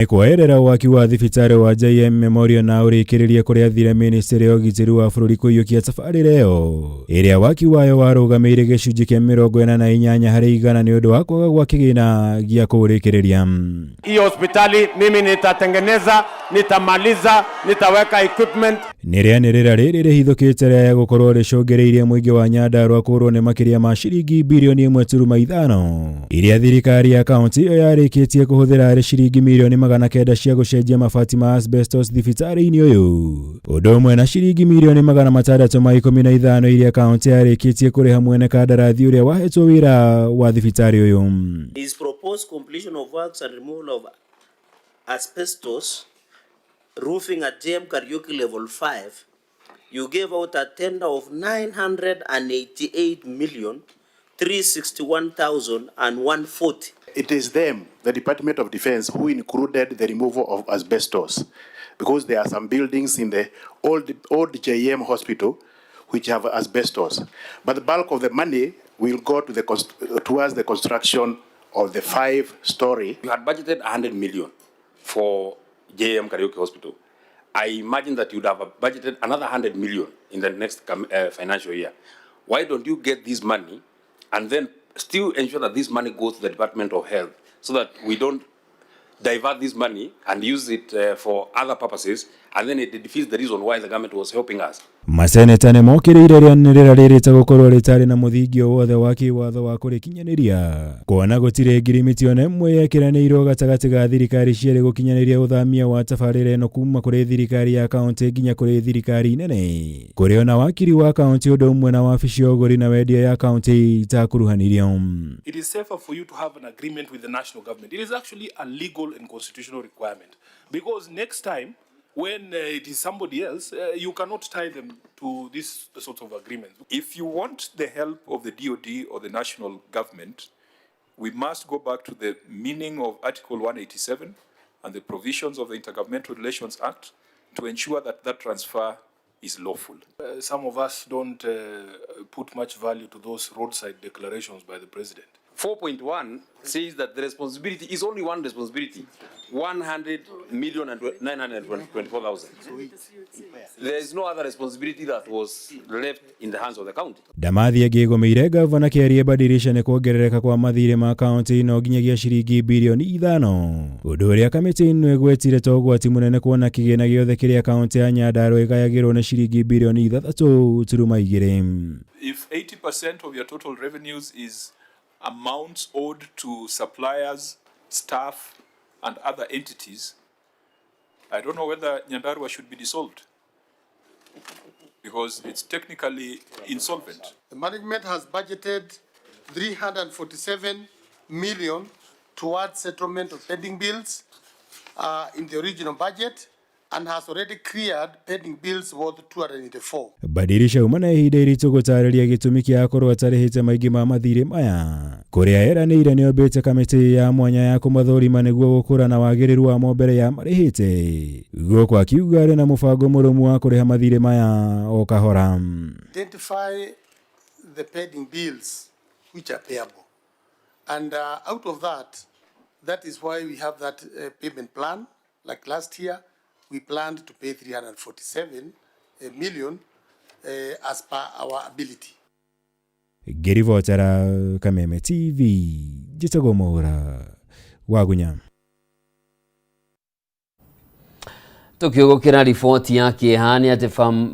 Nĩ kwoerera waki wa thibitarĩ wa JM Memorial na ũrĩkĩrĩrie kũrĩa thire ministry ya ũgitĩri wa bũrũri kũiyũkia tabarĩra ĩyo ĩrĩa waki wayo warũgamĩire gĩcunjĩ kĩa 88% nĩ ũndũ wa kwaga gwa kĩgĩna gĩa kũũrĩkĩrĩria. Hiyo hospitali mimi nitatengeneza, nitamaliza, nitaweka equipment. Nĩ rĩanĩrĩra rĩrĩ rĩhithũkĩte rĩaya gũkorwo rĩcũngĩrĩirie mũingĩ wa Nyandarua kũũrwo nĩ makĩria ma ciringi birioni 1.5 iria thirikari ya kaunti ĩyo yarĩkĩtie kũhũthĩra arĩ ciringi mirioni 900 cia gũcenjia mabati ma asbestos thibitarĩ-inĩ ũyũ, ũndũ ũmwe na ciringi mirioni 615 iria kaunti yarĩkĩtie kũrĩha mwene kandarathi ũrĩa wahetwo wĩra wa thibitarĩ ũyũ. Is proposed completion of works and removal of asbestos roofing at JM Kariuki level 5. You gave out a tender of 988 million 361,140. It is them, the Department of Defense, who included the removal of asbestos, because there are some buildings in the old JM hospital which have asbestos. But the bulk of the money will go to the towards the construction of the 5-story. You had budgeted 100 million for JM Kariuki Hospital. I imagine that you'd have budgeted another 100 million in the next financial year. Why don't you get this money and then still ensure that this money goes to the Department of Health so that we don't divert this money and use it for other purposes, and then it defeats the reason why the government was helping us. Maseneta nĩ mokĩrĩire rĩanĩrĩra rĩrĩ ta gũkorwo rĩtarĩ na mũthingi o wothe wa kĩwatho wa kũrĩkinyanĩria, kuona gũtirĩ ngirimiti ona ĩmwe yekĩranĩirwo gatagatĩ ga thirikari cierĩ gũkinyanĩria ũthamia wa tabarĩra ĩno kuma kũrĩ thirikari ya kaunti nginya kũrĩ thirikari nene, kũrĩ ona wakiri wa kaunti ũndũ ũmwe na wabici ya ũgũri na wendia ya kaunti itakuruhanirio. It is safer for you to have an agreement with the national government. It is actually a legal and constitutional requirement, because next time when it is somebody else, you cannot tie them to this sort of agreement. If you want the help of the DOD or the national government, we must go back to the meaning of Article 187 and the provisions of the Intergovernmental Relations Act to ensure that that transfer is lawful. Some of us don't put much value to those roadside declarations by the president. 4.1 says that the responsibility is only one responsibility, 100,924,000. There is no other responsibility that was left in the hands of the county. Ndamathi ĩngĩgũmĩire gavana Kĩarie Badirisha nĩ kuongerereka kwa mathirĩ ma kaunti ĩno nginyagia ciringi birioni 5, ũndũ ũrĩa kamĩtĩ ĩno ĩgwetire ta ũgwati mũnene kuona kĩgĩna gĩothe kĩrĩa kaunti ya Nyandarua ĩgayagĩrwo nĩ ciringi birioni 6.2. If 80% of your total revenues is amounts owed to suppliers, staff, and other entities, I don't know whether Nyandarua should be dissolved, because it's technically insolvent. The management has budgeted 347 million towards settlement of pending bills in the original budget, and has already cleared pending bills worth 284. Badirisha uma na ihinda iritũ gũtarĩria gĩtũmi kĩa akorwo atarĩhĩte maingĩ ma mathirĩ maya, kũrĩa eranĩire nĩombĩte kamĩtĩ ya mwanya ya kũmathũrima nĩguo gũkũra na wagĩrĩru wamo mbere ya marĩhĩte, gũkũ akiuga arĩ na mũbango mũrũmu wa kũrĩha mathirĩ maya o kahora. Identify the pending bills which are payable, and out of that, that is why we have that payment plan. Like last year, we planned to pay 347 million as per our ability. Ngĩribotera Kameme TV, njĩtagwo Mwaura Wagunya. Tukiugukira riboti ya kieha ni ati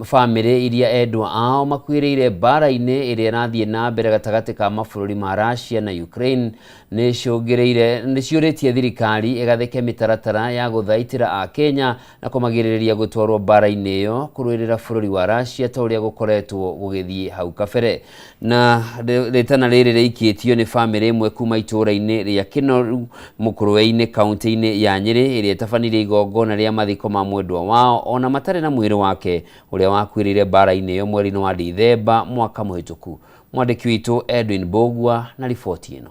family iria endwa ao makuĩrĩire mbara-inĩ ĩrĩa ĩrathiĩ na mbere gatagatĩ ka mabũrũri ma Russia na Ukraine nĩ ciũrĩtie thirikari ĩgathĩke mĩtaratara ya gũthaitĩra Akenya na kũmagirĩrĩria gũtwarwo mbara-inĩ ĩyo kũrũĩrĩra bũrũri wa Russia ta ũrĩa gũkoretwo gũgĩthiĩ hau kabere. Na rĩtana rĩrĩ rĩikĩtio nĩ family ĩmwe kuma itũũra-inĩ rĩa Kĩnoru Mũkũrwe-inĩ kaunti-inĩ ya Nyĩrĩ ĩrĩa ĩtabanirie igongona rĩa mathiko ma mwendwa wao ona matarĩ na mwĩrĩ wake ũrĩa wakuĩrĩire mbara-inĩ ĩyo mweri-inĩ wa Dithemba mwaka mũhĩtũku. Mwandĩki witũ Edwin Bogwa na riboti ĩno.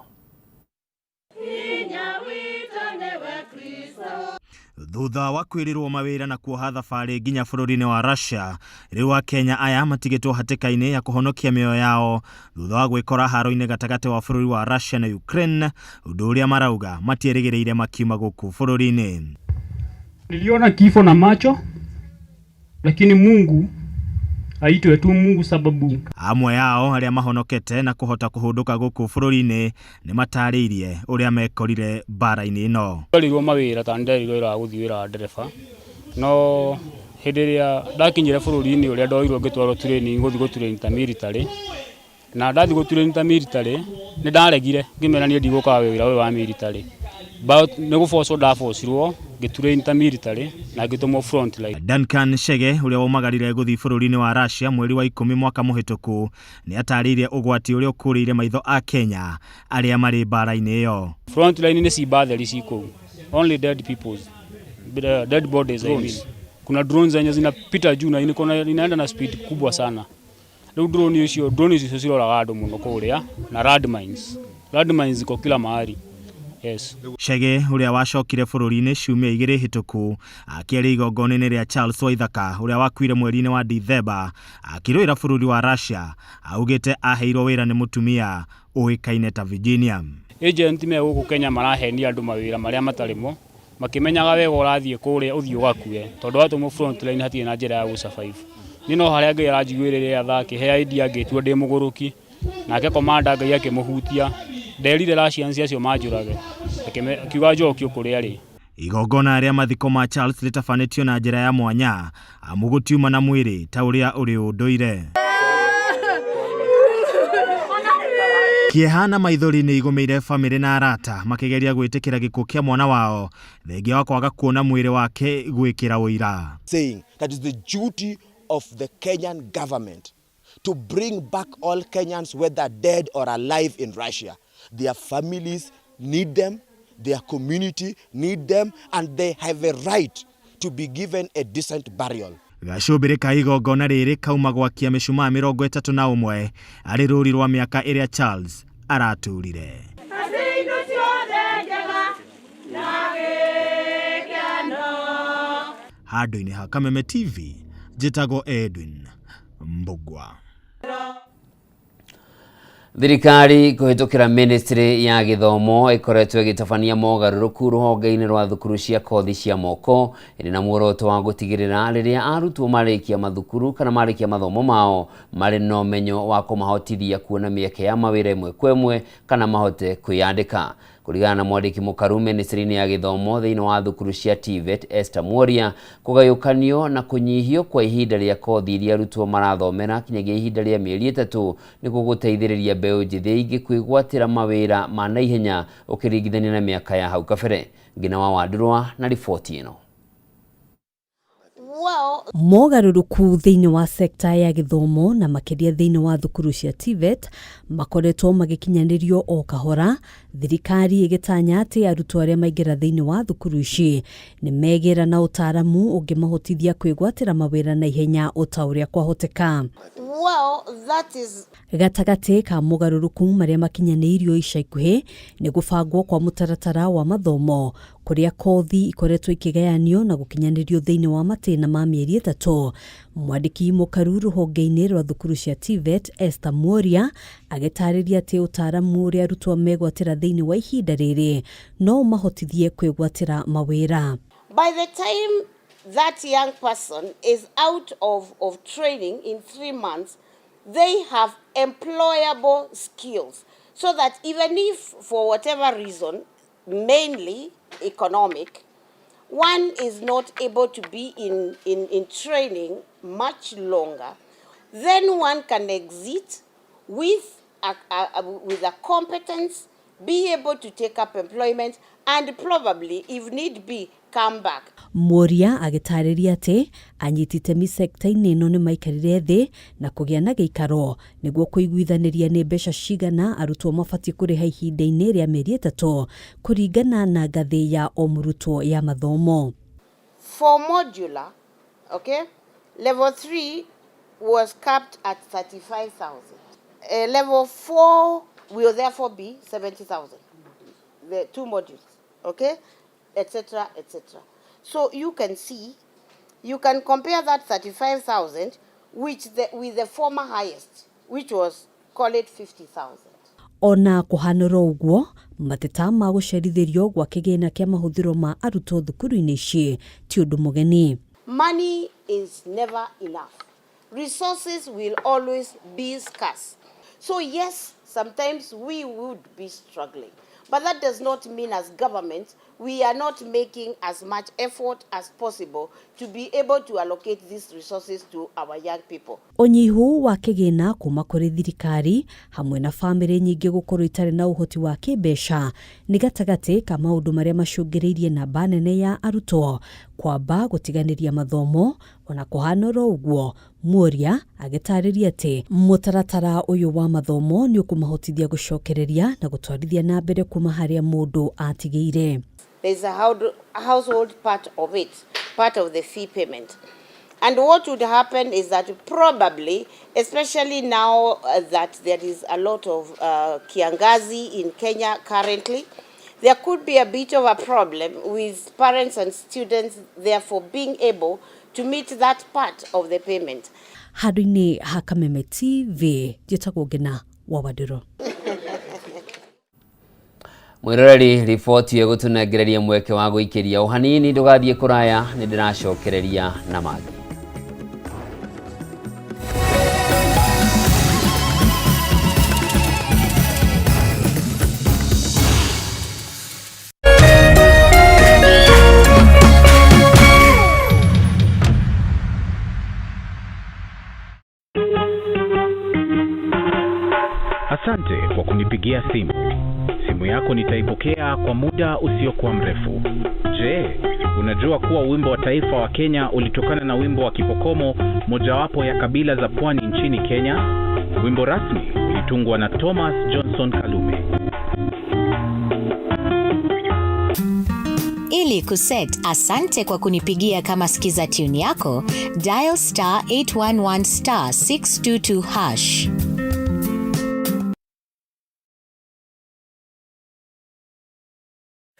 Thutha wa kwĩrĩrwo mawĩra na kuoha thabarĩ nginya bũrũri-inĩ wa Russia, rĩu Akenya aya matigĩtwo hatĩka-inĩ ya kũhonokia mĩoyo yao thutha wa gwĩkora haro-inĩ gatagatĩ wa bũrũri wa Russia na Ukraine, ũndũ ũrĩa marauga matierĩgĩrĩire makiuma gũkũ bũrũri-inĩ. Niliona kifo na macho, lakini Mungu aitwe tu Mungu sababu Amwe ao arĩa mahonokete na kũhota kũhũndũka gũkũ bũrũri-inĩ nĩ matarĩirie ũrĩa mekorire mbara-inĩ ĩno. Nderirwo mawĩra ta nderirwo wĩra wa gũthiĩ wĩra wa ndereba, no hĩndĩ ĩrĩa ndakinyire bũrũri-inĩ ũrĩa ndoirwo ngĩtwarwo training gũthiĩ gũ train ta military, na ndathiĩ gũ train ta military nĩ ndaregire ngĩmera niĩ ndigũka wĩra ũyũ wa military, but nĩ gũbocwo ndabocirwo ngĩ train ta military na ngĩtũmwo front line. Duncan Chege ũrĩa waumagarire gũthiĩ bũrũri-inĩ wa Russia mweri wa 10 mwaka mũhĩtũku nĩ atarĩirie ũgwati ũrĩa ũkũrĩire maitho a Kenya arĩa marĩ mbara-inĩ ĩyo. Front line nĩ ciimba theri ci kũu, only dead peoples, dead bodies I mean. Kuna drones zenye zinapita juu na inaenda na speed kubwa sana. Rĩu drone icio, drone icio ciroraga andũ mũno kũrĩa na landmines. Landmines ziko kila mahali. Yes. Chege ũrĩa wacokire bũrũri-inĩ ciumia 2 hĩtũku akĩaria igongona-inĩ rĩa Charles Waithaka ũrĩa wakuire mweri-inĩ wa Dithemba akĩrũĩra bũrũri wa Russia augĩte aheirwo wĩra nĩ mũtumia ũĩkaine ta Virginia. Agent me gũkũ Kenya marahenia andũ mawĩra marĩa matarĩ mo, makĩmenyaga wega ũrathiĩ kũrĩa ũthiĩ ũgakue, tondũ watũmwo front line hatirĩ na njĩra ya gũ survive. Niĩ no harĩa Ngai aranjiguĩrĩire tha akĩhe idea ngĩtua ndĩ mũgũrũki, nake commander Ngai akĩmũhutia, nderire Russians acio manjũrage, akiuga njokio kũrĩa arĩ. Igongona rĩa mathiko ma Charles rĩtabanĩtio na njĩra ya mwanya amu gũtiuma na mwĩrĩ ta ũrĩa ũrĩ ũndũire. Kĩeha na maithori nĩ igũmĩire bamĩrĩ na arata makĩgeria gwĩtĩkĩra gĩkuũ kĩa mwana wao thengia wa kwaga kuona mwĩrĩ wake gwĩkĩra ũira. Saying that is the duty of the Kenyan government to bring back all Kenyans, whether dead or alive, in Russia. Their families need them, their community need them, and they have a right to be given a decent burial. Gacũmbĩrĩ ka igongona rĩrĩ kauma gwakia mĩcumaa 31 arĩ rũri rwa mĩaka ĩrĩa Charles araturire. Handũ-inĩ ha Kameme TV, njĩtagwo Edwin Mbugua. Thirikari kũhĩtũkĩra ministry ya gĩthomo ĩkoretwo ĩgĩtabania mogarũrũku rũhonge-inĩ rwa thukuru cia kothi cia moko ĩrĩ na muoroto wa gũtigĩrĩra rĩrĩa arutwo marĩkia mathukuru kana marĩkia mathomo mao marĩ na ũmenyo wa kũmahotithia kuona mĩeke ya mawĩra ĩmwe kwa ĩmwe kana mahote kwĩyandĩka. Kũringana na mwandĩki mũkaru ministry-inĩ ya gĩthomo thĩinĩ wa thukuru cia TVET Esther Mworia, kũgayũkanio na kũnyihio kwa ihinda rĩa kothi iria arutwo marathomera kinyagia ihinda rĩa mĩeri 3 nĩ gũgũteithĩrĩria mbeũ njĩthĩ ingĩ kwĩgwatĩra mawĩra ma naihenya ũkĩringithania na mĩaka ya hau kabere. Ngina wa Wandurwa na riboti ĩno. Mogarũrũku thĩinĩ wa sekta ya gĩthomo na makĩria thĩinĩ wa thukuru cia TVET makoretwo magĩkinyanĩrio o kahora, thirikari ĩgĩtanya atĩ arutwo arĩa maingĩra thĩinĩ wa thukuru ici nĩ megĩra na ũtaaramu ũngĩmahotithia kwĩgwatĩra mawĩra na ihenya o ta ũrĩa kwahoteka. Gatagatĩ ka mogarũrũku marĩa makinyanĩirio ica ikuhĩ nĩ gũbangwo kwa mũtaratara wa mathomo kũrĩa kothi ikoretwo ikĩgayanio na gũkinyanĩrio thĩinĩ wa matĩna ma mĩeri 3. Mwandĩki mũkaru rũhonge-inĩ rwa thukuru cia TVET Esther Mworia agĩtarĩria atĩ ũtaaramu ũrĩa arutwo megwatĩra thĩinĩ wa ihinda rĩrĩ no ũmahotithie kwĩgwatĩra mawĩra. By the time that young person is out of training in 3 months, they have employable skills so that even if for whatever reason, mainly economic, one is not able to be in training much longer, then one can exit with a competence, be able to take up employment, and probably, if need be, come back. Mworia agĩtarĩria atĩ anyiti itemi sekta-inĩ ĩno nĩ maikarire thĩ na kũgĩa na gĩikaro nĩguo kũiguithanĩria nĩ mbeca cigana arutwo mabatiĩ kũrĩha ihinda-inĩ rĩa mĩeri 3 kũringana na ngathĩ ya o mũrutwo ya mathomo. For modular, okay, level 3 was capped at 35,000. Level 4 will therefore be 70,000. The two modules, okay, etc., etc. So you can see, you can compare that 35,000 with the former highest, which was, call it 50,000. Ona kũhanĩra ũguo, mateta ma gũcerithĩrio gwa kĩgĩna kĩa mahũthĩro ma arutwo thukuru-inĩ ici ti ũndũ mũgeni. Money is never enough. Resources will always be scarce. So yes, sometimes we would be struggling. But that does not mean as government we are not making as much effort as possible to be able to allocate these resources to our young people. Ũnyihu wa kĩgĩna kuma kũrĩ thirikari hamwe na bamĩrĩ nyingĩ gũkorwo itarĩ na ũhoti wa kĩmbeca nĩ gatagatĩ ka maũndũ marĩa macũngĩrĩirie namba nene ya arutwo kwamba gũtiganĩria mathomo. Ona kũhana oro ũguo, Muoria agĩtarĩria atĩ mũtaratara ũyũ wa mathomo nĩ ũkũmahotithia gũcokereria na gũtwarithia na mbere kuma harĩa mũndũ atigĩire. There's a household part of it, part of the fee payment. And what would happen is that probably, especially now that there is a lot of kiangazi in Kenya currently, there could be a bit of a problem with parents and students therefore being able to meet that part of the payment. Handũ-inĩ ha Kameme TV, njĩtagwo Ngina wa Wandũrũ. Mwiroreri, riboti ĩgũtũnengereria mweke wa gũikĩria o hanini, ndũgathiĩ kũraya, nĩ ndĩracokereria na mangĩ. Asante kwa kunipigia simu. Simu yako nitaipokea kwa muda usiokuwa mrefu. Je, unajua kuwa wimbo wa taifa wa Kenya ulitokana na wimbo wa Kipokomo, mojawapo ya kabila za pwani nchini Kenya? Wimbo rasmi ulitungwa na Thomas Johnson Kalume. Ili kuset asante kwa kunipigia kama skiza tune yako, dial star 811 star 622 hash.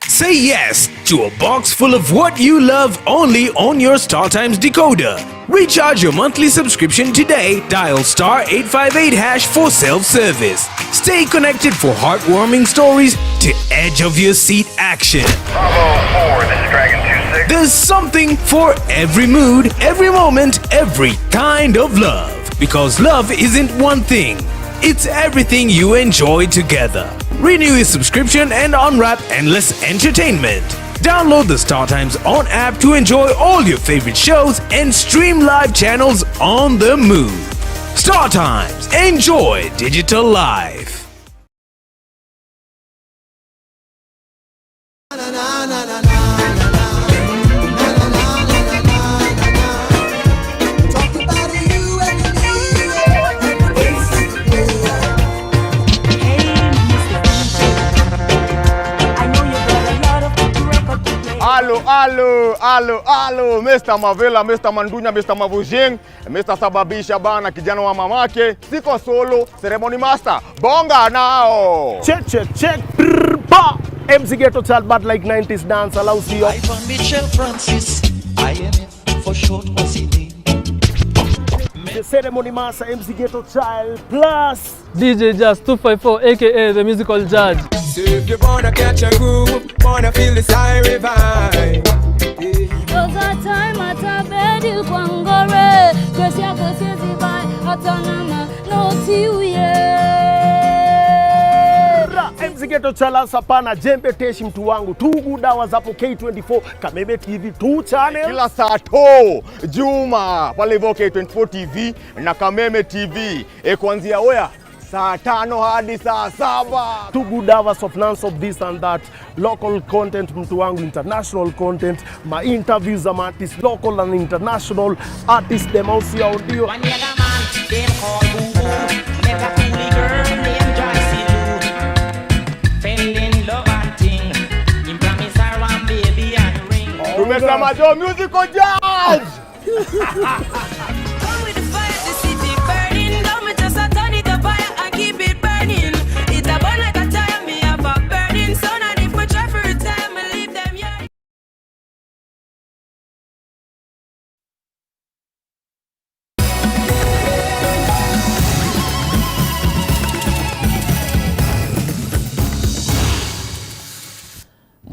Say yes to a box full of what you love only on your StarTimes decoder. Recharge your monthly subscription today. Dial star 858 hash for self-service. Stay connected for heartwarming stories to edge of your seat action. Bravo 4, this is Dragon 26. There's something for every mood, every moment, every kind of love. Because love isn't one thing. It's everything you enjoy together. Renew your subscription and unwrap endless entertainment. Download the StarTimes On app to enjoy all your favorite shows and stream live channels on the move. StarTimes, enjoy digital life. Allo, allo, allo, allo, Mr. Mavela, Mr. Mandunya, Mr. Mavujing, Mr. Sababisha bana, kijana wa mamake, siko solo, ceremony master, bonga nao. Check, check, check, brr, ba. MC Ghetto Child, but like 90s dance, allows you. Ivan Mitchell Francis, IMF for short was he name. The ceremony master, MC Ghetto Child, plus DJ Jazz 254, aka the musical judge. So if you wanna catch a groove, wanna feel the siren vibe. Cause a time at a bed you kwangore, cause ya cause you divine, atanama, no tiuye. MC Ghetto Child sapana jembe teshi mtu wangu tugu dawa zapo K24 Kameme TV 2 channel kila saa to Juma pale hivyo K24 TV na Kameme TV kuanzia oya saa 5 hadi saa 7. Two good hours of nonstop this and that, local content mtu wangu, international content, my interviews ama artists local and international artists them also audio. Tumesema jo musical judge.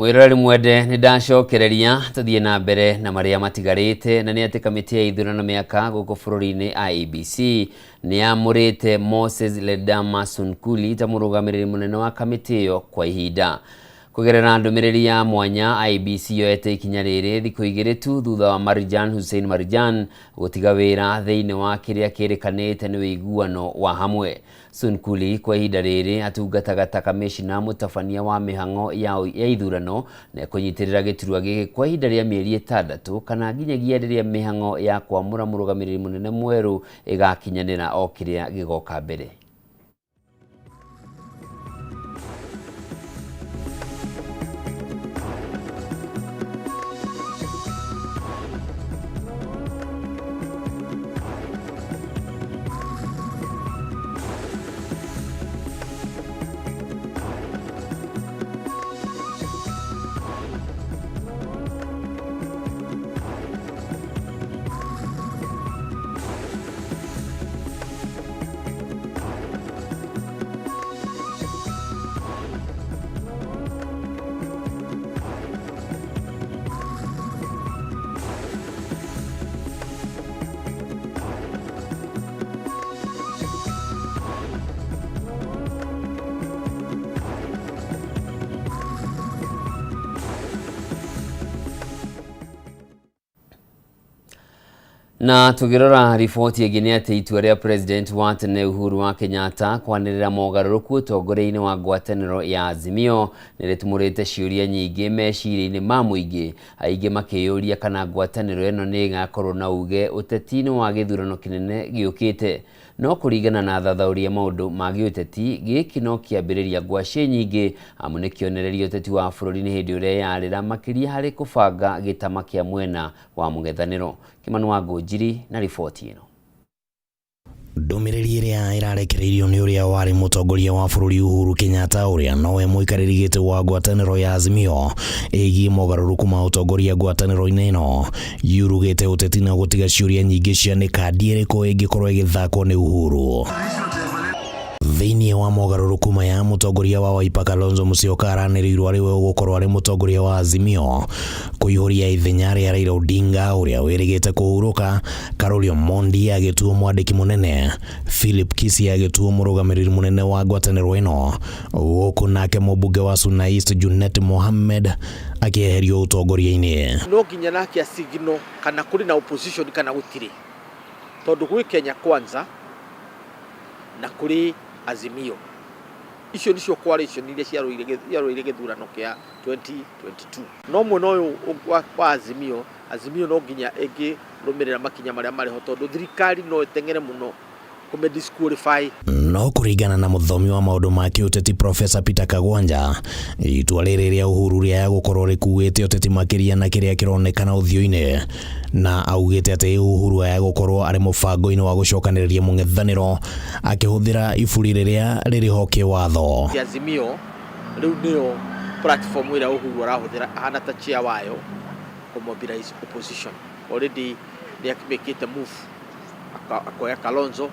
Mwĩroreri mwende, nĩ ndacokereria tũthiĩ na mbere na marĩa matigarĩte, na nĩ atĩ kamĩtĩ ya ithurano mĩaka gũkũ bũrũri-inĩ IEBC nĩ yamũrĩte Moses Ledama Sunkuli ta mũrũgamĩrĩri mũnene wa kamĩtĩ ĩyo kwa ihinda. Kũgerera ndũmĩrĩri ya mwanya, IEBC yoete ikinya rĩrĩ thikũ igĩrĩ tu thutha wa Marijan Hussein Marijan gũtiga wĩra thĩinĩ wa kĩrĩa kĩrĩkanĩte nĩ ũiguano wa hamwe. Sunkuli kwa ihinda rĩrĩ atungataga ta kamĩcina mũtabania wa mĩhang'o ya ithurano na ekũnyitĩrĩra gĩturwa gĩkĩ kwa ihinda rĩa mĩeri 6 kana nginyagia rĩrĩa mĩhang'o ya kwamũra mũrũgamĩrĩri mũnene mwerũ ĩgakinyanĩra o kĩrĩa gĩgoka mbere. Na tũgĩrora riboti ĩngĩ nĩ atĩ itua rĩa President wa tene Uhuru wa Kenyatta kwanĩrĩra mogarũrũku ũtongoria-inĩ wa ngwatanĩro ya Azimio nĩ rĩtumũrĩte ciũria nyingĩ meciria-inĩ ma mũingĩ, aingĩ makĩyũria kana ngwatanĩro ĩno nĩ ĩgakorwo na uge ũteti-inĩ wa gĩthurano kĩnene gĩũkĩte. No kũringana na athathaũri a maũndũ ma gĩũteti, gĩkĩ no kĩambĩrĩria ngwacĩ nyingĩ amu nĩ kĩonereria ũteti wa bũrũri nĩ hĩndĩ ũreyarĩra makĩria harĩ kũbanga gĩtama kĩa mwena wa mũng'ethanĩro. Kimani wa Ngũnjiri na riboti ĩno. Ndũmĩrĩri ĩrĩa ĩrarekereirio nĩ ũrĩa warĩ mũtongoria wa bũrũri Uhuru Kenyatta, ũrĩa nowe mũikarĩri gĩtĩ wa ngwatanĩro ya Azimio, ĩgiĩ mogarũrũku ma ũtongoria ngwatanĩro-inĩ ĩno, yurugĩte ũteti na gũtiga ciũria nyingĩ cia nĩ kandi ĩrĩkũ ĩngĩkorwo ĩgĩthakwo nĩ Uhuru. Thĩinĩ wa mogarũrũku maya, mũtongoria wa Wiper Kalonzo Musyoka aranĩrĩirwo arĩ we ũgũkorwo arĩ mũtongoria wa Azimio, kũihũria ithenya rĩa Raila Odinga ũrĩa wĩrĩgĩte kũhurũka, Carol Omondi agĩtuo mwandĩki mũnene, Philip Kisi agĩtuo mũrũgamĩrĩri mũnene wa ngwatanĩro ĩno, gũkũ nake mũmbunge wa Suna East Junet Mohammed akĩeherio ũtongoria-inĩ. No nginya nake asigno kana kũrĩ na opposition kana gũtirĩ, tondũ gwĩ Kenya Kwanza na kũrĩ Azimio. Icio nĩcio coalition iria ciarũĩire gĩthurano kĩa 2022. No mwena ũyũ wa Azimio, Azimio no nginya ĩngĩrũmĩrĩra makinya marĩa marĩ ho, tondũ thirikari no ĩteng'ere mũno kũme disqualify. No kũringana na mũthomi wa maũndũ ma kĩũteti Professor Peter Kagwanja, itua rĩrĩ rĩa Uhuru rĩaya gũkorwo rĩkuĩte ũteti makĩria na kĩrĩa kĩronekana ũthiũ-inĩ, na augĩte atĩ Uhuru aya gũkorwo arĩ mũbango-inĩ wa gũcokanĩrĩria mũng'ethanĩro akĩhũthĩra iburi rĩrĩa rĩrĩ ho kĩwatho. Azimio rĩu nĩyo platform ĩrĩa Uhuru arahũthĩra ahana ta chair wayo kũ mobilize opposition. Already nĩ akĩmĩkĩte move, akoya Kalonzo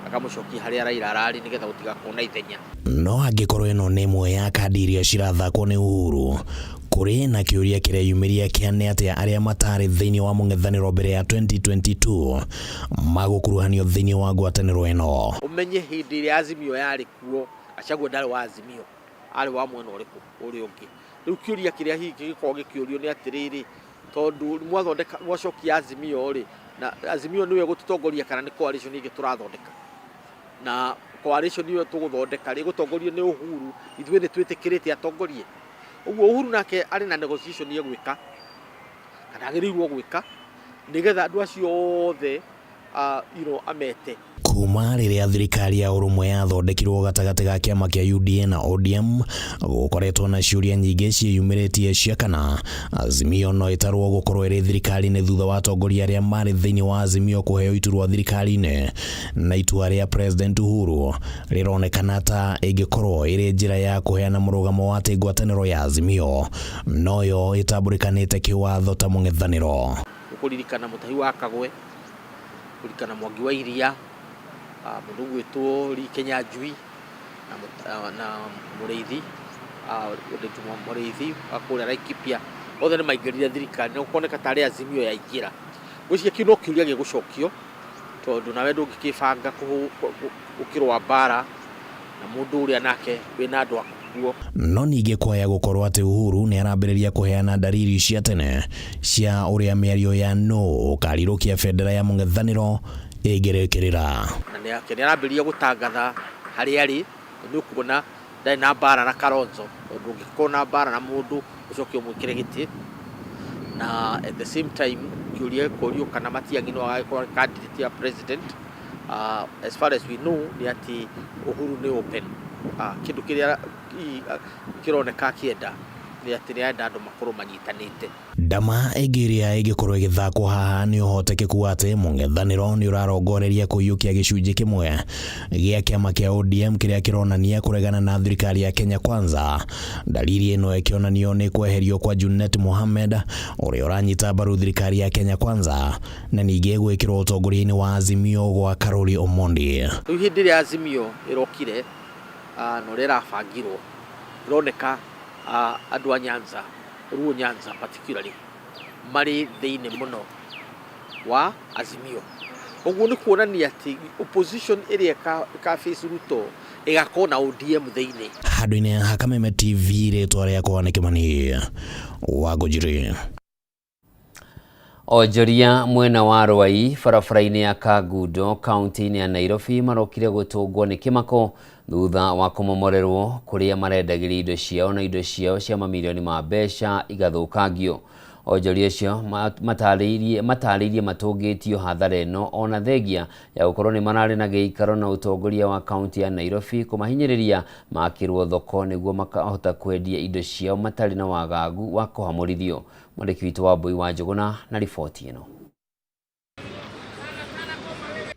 akamũcokia harĩa Raila ararĩ nĩgetha gũtigakorwo na ithenya. No angĩkorwo ĩno nĩ ĩmwe ya kandi iria cirathakwo nĩ Uhuru, kũrĩ na kĩũria kĩreyumĩria kĩa nĩ atĩa arĩa matarĩ thĩinĩ wa mũng'ethanĩro mbere ya 2022 magũkuruhanio thĩinĩ wa ngwatanĩro ĩno. Ũmenye hĩndĩ ĩrĩa Azimio yarĩ kuo, Gachagua ndarĩ wa Azimio, arĩ wa mwena ũrĩkũ ũrĩa ũngĩ. Rĩu kĩũria kĩrĩa hihi kĩngĩkorwo gĩkĩũrio nĩ atĩrĩrĩ, tondũ mwathondeka mwacokia Azimio rĩ, na Azimio nĩwe gũtũtongoria kana nĩ coalition ĩngĩ tũrathondeka? Na coalition ĩyo tũgũthondeka rĩ, ĩgũtongorio nĩ Uhuru, ithuĩ nĩ twĩtĩkĩrĩte atongorie. Ũguo Uhuru nake arĩ na negotiation egwĩka, kana agĩrĩirwo gwĩka, nĩgetha andũ acio othe amete. Kuma rĩrĩa thirikari ya ũrũmwe yathondekirwo gatagatĩ ga kĩama kĩa UDA na ODM, gũkoretwo na ciũria nyingĩ ciĩyumĩrĩtie cia kana Azimio no ĩtarwo gũkorwo ĩrĩ thirikari-inĩ thutha wa atongoria arĩa marĩ thĩinĩ wa Azimio kũheo iturwa thirikari-inĩ, na itua rĩa President Uhuru rĩronekana ta ĩngĩkorwo ĩrĩ njĩra ya kũheana mũrũgamo wa atĩ ngwatanĩro ya Azimio noyo ĩtambũrĩkanĩte kĩwatho ta mũng'ethanĩro. Ũkũririkana Mũtahi wa Kagwe, kũririkana Mwangi wa Iria, mũndũ ũgwĩtwo Lee Kinyanjui na Mũrĩithi. Ndĩtu Mũrĩithi wa kũrĩa Laikipia, othe nĩ maingĩrire thirikari na gũkoneka tarĩ Azimio yaingĩra. Ngwĩciria kĩu no kĩũria gĩgũcokio tondũ nawe ndũngĩkĩbanga gũkĩrũa mbara na mũndũ ũrĩa nake wĩna andũ aku kuo. No ningĩ kwaya gũkorwo atĩ Uhuru nĩ arambĩrĩria kũheana ndariri cia tene cia ũrĩa mĩario ya nũ ũkarirũkia bendera ya mũng'ethanĩro ĩngĩrĩkĩrĩra. Na nĩ arambĩrĩria gũtangatha harĩa arĩ, na nĩ ũkuona ndarĩ na mbara na Kalonzo, tondũ ũngĩkorwo na mbara na mũndũ ũcoke ũmwĩkĩre gĩtĩ, na at the same time kĩũria gĩkorio kana Matiang'i no agagĩkorwo arĩ candidate ya president. As far as we know nĩ atĩ Uhuru nĩ open. Kĩndũ kĩrĩa kĩroneka akĩenda nĩ atĩ nĩ arenda andũ makorwo manyitanĩte. Ndama ĩngĩ ĩrĩa ĩngĩkorwo ĩgĩthakwo haha nĩ ũhotekeku wa atĩ mũng'ethanĩro nĩ ũrarongoreria kũiyũkia gĩcunjĩ kĩmwe gĩa kĩama kĩa ODM kĩrĩa kĩronania kũregana na thirikari ya Kenya Kwanza. Dalili ĩno ĩkĩonanio nĩ kweherio kwa Junet Mohamed ũrĩa ũranyita mbaru thirikari ya Kenya Kwanza na ningĩ gwĩkĩrwo ũtongoria-inĩ wa Azimio gwa Karuri Omondi. Rĩu hĩndĩ ĩrĩa Azimio ĩrokire na ũrĩa ĩrabangirwo ĩroneka andũ a Nyanza, Luo Nyanza particularly marĩ thĩinĩ mũno wa Azimio. Ũguo nĩ kuonania atĩ opposition ĩrĩa ĩka face Ruto ĩgakorwo na ODM thĩinĩ. Handũ-inĩ ha Kameme TV rĩtwa rĩakwa nĩ Kĩmani wa Ngũnjiri. Onjoria mwena wa Rwai barabara-inĩ ya Kangundo kaunti-inĩ ya Nairobi marokire gũtũngwo nĩ kĩmako thutha wa kũmomorerwo kũrĩa marendagĩria indo ciao na indo ciao cia mamirioni ma mbeca igathũkangio. Onjoria acio matarĩirie matũngĩtio hathara ĩno ona thengia ya gũkorwo nĩ mararĩ na gĩikaro na ũtongoria wa kaunti ya Nairobi kũmahinyĩrĩria makĩrwo thoko nĩguo makahota kwendia indo ciao matarĩ na wagagu wa kũhamũrithio. Mwandĩki witũ wa Mbui wa Njũgũna na riboti ĩno.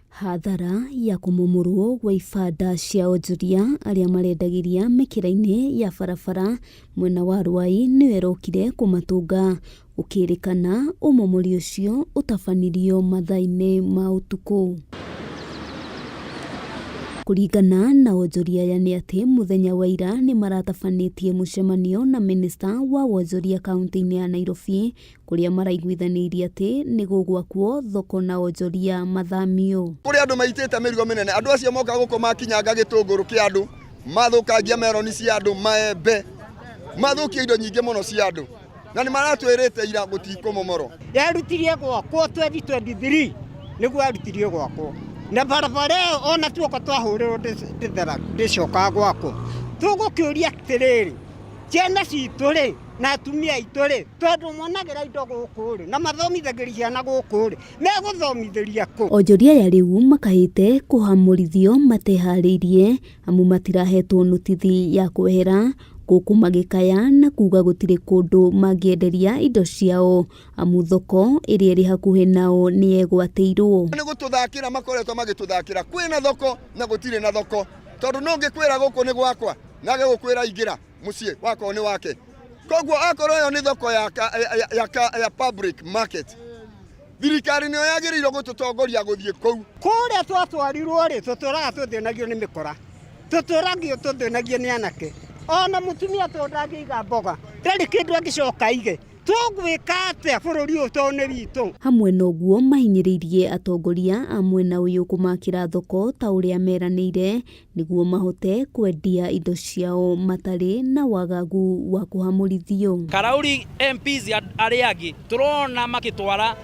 Hathara ya kũmomorwo gwa ibanda cia onjoria arĩa marendagĩria mĩkĩra-inĩ ya barabara mwena wa Rwai nĩyo ĩrokire kũmatũnga gũkĩrĩkana ũmomori ũcio ũtabanirio mathaa-inĩ ma ũtukũ. Kũringana na onjoria aya nĩ atĩ mũthenya wa ira nĩ maratabanĩtie mũcemanio na minista wa wonjoria kaunti-inĩ ya Nairobi kũrĩa maraiguithanĩirie atĩ nĩ gũgwakwo thoko na onjoria mathamio. Kũrĩ andũ maitĩte mĩrigo mĩnene, andũ acio moka gũkũ makinyanga gĩtũngũrũ kĩa andũ, mathũkangia meroni cia andũ, maembe, mathũkia indo nyingĩ mũno cia andũ, na nĩ maratwĩrĩte ira gũtikũmomorwo. Yarutirie gwakwo 2023 nĩguo yarutirie gwakwo, na barabara ĩyo ona tuoka twahũrĩrwo ndĩcokaga gwakwo. Tũgũkĩũria atĩrĩrĩ, ciana citũ rĩ na atumia aitũ rĩ, tondũ monagĩra indo gũkũ rĩ na mathomithagĩria ciana gũkũ rĩ, megũthomithĩria kũ? Onjoria aya rĩu makahĩte kũhamũrithio mateharĩirie amu matirahetwo notithi ya kwehera gũkũ magĩkaya na kuga gũtirĩ kũndũ mangĩenderia indo ciao amu thoko ĩrĩa ĩrĩ hakuhĩ nao nĩ yegwatĩirwo. Nĩ gũtũthakĩra makoretwo magĩtũthakĩra, kwĩna thoko na gũtirĩ na thoko, tondũ no ngĩkwĩra gũkũ nĩ gwakwa na agĩgũkwĩra ingĩra mũciĩ wakwa nĩ wake. Koguo akorwo ĩyo nĩ thoko ya public market, thirikari nĩyo yagĩrĩirwo gũtũtongoria gũthiĩ kũu. Kũrĩa twatwarirwo rĩ, tũtũraga tũthĩnagio nĩ mĩkora, tũtũragio tũthĩnagio nĩ anake, ona mũtumia tondũ ndangĩiga mboga ndarĩ kĩndũ angĩcoka aige. Tũgwĩka atĩa bũrũri ũyũ tondũ nĩ witũ? Hamwe na ũguo mahinyĩrĩirie atongoria a mwena ũyũ kũmakĩra thoko ta ũrĩa meranĩire nĩguo mahote kwendia indo ciao matarĩ na wagagu wa kũhamũrithio. Karauri MPs arĩa angĩ tũrona makĩtwara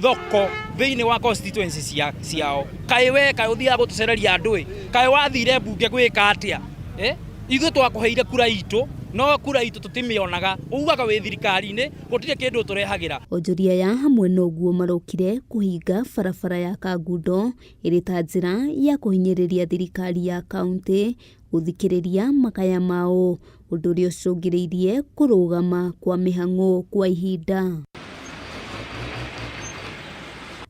thoko thĩinĩ wa constituency ciao. Kaĩ we kaĩ ũthiaga gũtũcereria andũ ĩ, kaĩ wathire mbunge gwĩka atĩa? Ithuĩ twakũheire kura itũ, no kura itũ tũtimĩonaga. Ugaga wĩ thirikari-inĩ, gũtirĩ kĩndũ ũtũrehagĩra. Onjoria aya hamwe na ũguo marokire kũhinga barabara ya Kangundo ĩrĩ ta njĩra ya kũhinyĩrĩria thirikari ya kaunti gũthikĩrĩria makaya mao, ũndũ ũrĩa ũcũngĩrĩirie kũrũgama kwa mĩhang'o kwa ihinda.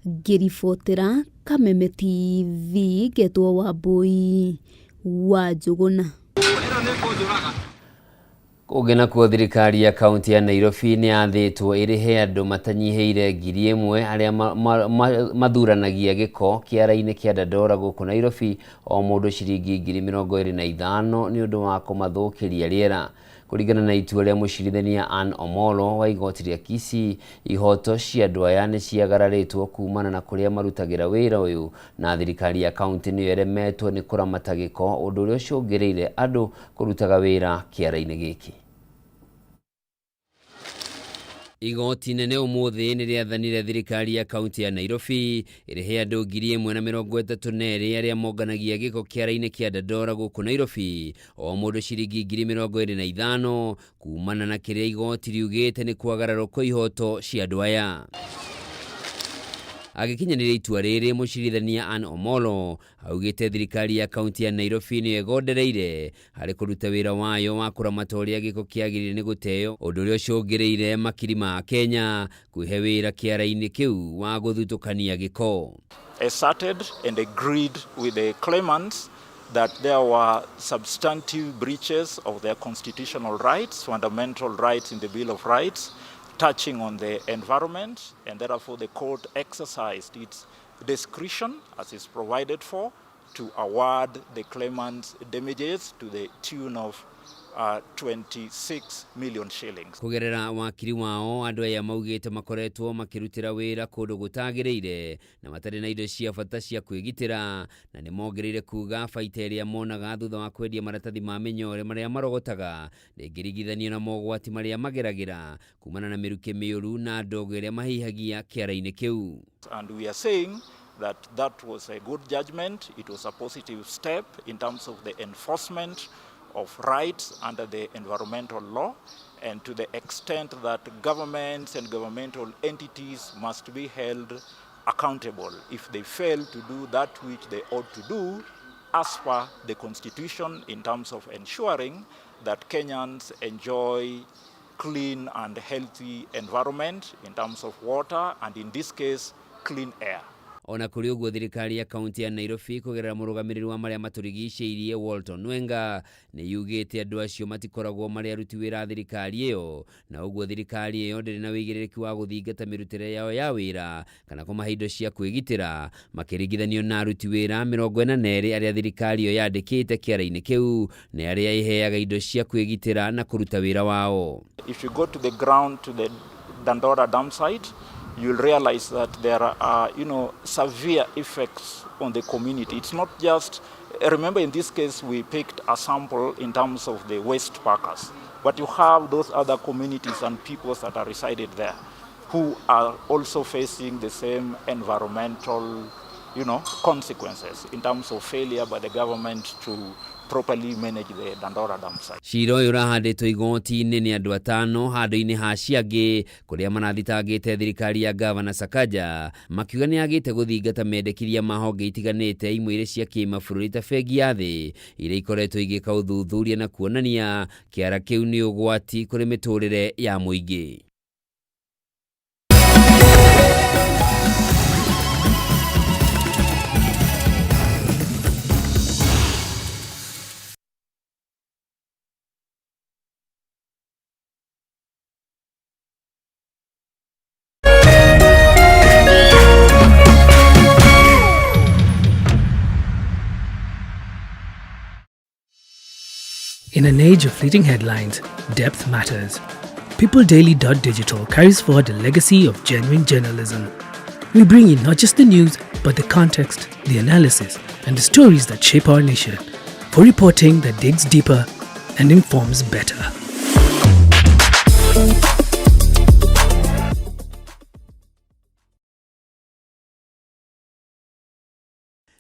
Ngĩribotera Kameme TV ngetwo Wambui wa Njũgũna. Kũngĩ nakuo thirikari ya kaunti ya Nairobi nĩ yathĩtwo ĩrĩhe andũ matanyihĩire 1,000 arĩa mathuranagia gĩko kĩara-inĩ kĩa Dandora gũkũ Nairobi o mũndũ ciringi 25,000 nĩ ũndũ wa kũmathũkĩria rĩera. Kũringana na itua rĩa mũcirithania Ann Omollo wa igoti rĩa Kisii, ihoto cia andũ aya nĩ ciagararĩtwo kumana na kũrĩa marutagĩra wĩra ũyũ na thirikari ya kaunti nĩyo ĩremetwo nĩ kũramata gĩko, ũndũ ũrĩa ũcũngĩrĩire andũ kũrutaga wĩra kĩara-inĩ gĩkĩ. Igoti inene ũmũthĩ nĩ rĩathanire thirikari ya kaunti ya Nairobi ĩrĩhe andũ 1,032 arĩa monganagia gĩko kĩara-inĩ kĩa Dandora gũkũ Nairobi o mũndũ ciringi 25,000 kumana na kĩrĩa igoti riugĩte nĩ kwagararwo kwa ihoto cia andũ aya. Agĩkinyanĩria itua rĩrĩ, mũcirithania Ann Omollo augĩte thirikari ya kaunti ya Nairobi nĩyo ĩgondereire harĩ kũruta wĩra wayo wa kũramata ũrĩa gĩko kĩagĩrĩire nĩ gũteo, ũndũ ũrĩa ũcũngĩrĩire makiri ma Akenya kwĩhe wĩra kĩara-inĩ kĩu wa gũthutũkania gĩko. Asserted and agreed with the claimants that there were substantive breaches of their constitutional rights, fundamental rights in the Bill of Rights, touching on the environment, and therefore the court exercised its discretion, as is provided for, to award the claimants damages to the tune of 26 million shillings. Kũgerera wakiri wao, andũ aya maugĩte makoretwo makĩrutĩra wĩra kũndũ gũtagĩrĩire na matarĩ na indo cia bata cia kwĩgitĩra, na nĩ mongereire kuga baita ĩrĩa monaga thutha wa kwendia maratathi ma mĩnyore marĩa marogotaga ndĩngĩringithanio na mogwati marĩa mageragĩra kumana na mĩrukĩ mĩũru na ndogo ĩrĩa mahihagia kĩara-inĩ kĩu. And we are saying that that was a good judgment. It was a positive step in terms of the enforcement of rights under the environmental law, and to the extent that governments and governmental entities must be held accountable if they fail to do that which they ought to do as per the Constitution in terms of ensuring that Kenyans enjoy clean and healthy environment in terms of water and, in this case, clean air. Ona kũrĩ ũguo, thirikari ya kaunti ya Nairobi kũgerera mũrũgamĩrĩri wa marĩa matũrigicĩirie Walton Wenga nĩ yugĩte andũ acio matikoragwo marĩ aruti wĩra a thirikari ĩyo, na ũguo thirikari ĩyo ndĩrĩ na wĩigĩrĩrĩki wa gũthingata mĩrutĩre yao ya wĩra kana kũmahe indo cia kwĩgitĩra makĩringithanio na aruti wĩra 42 arĩa thirikari ĩyo yandĩkĩte kĩara-inĩ kĩu na arĩa ĩheaga indo cia kwĩgitĩra na kũruta wĩra wao. If you go to the ground, to the Dandora dam site, you'll realize that there are severe effects on the community. It's not just, remember, in this case we picked a sample in terms of the waste packers, but you have those other communities and peoples that are resided there who are also facing the same environmental consequences in terms of failure by the government to properly manage the Dandora dam site. Cira ũyũ ũrahandĩtwo igoti-inĩ nĩ andũ atano handũ-inĩ ha acio angĩ kũrĩa marathitangĩte thirikari ya Gavana Sakaja makiuga nĩ yagĩte gũthingata mendekithia ma honge itiganĩte, imwe irĩ cia kĩmabũrũri ta Bengi ya Thĩ, iria ikoretwo igĩka ũthuthuria na kuonania kĩara kĩu nĩ ũgwati kũrĩ mĩtũrĩre ya mũingĩ. In an age of fleeting headlines, depth matters. PeopleDaily.digital carries forward a legacy of genuine journalism. We bring you not just the news, but the context, the analysis, and the stories that shape our nation. For reporting that digs deeper and informs better.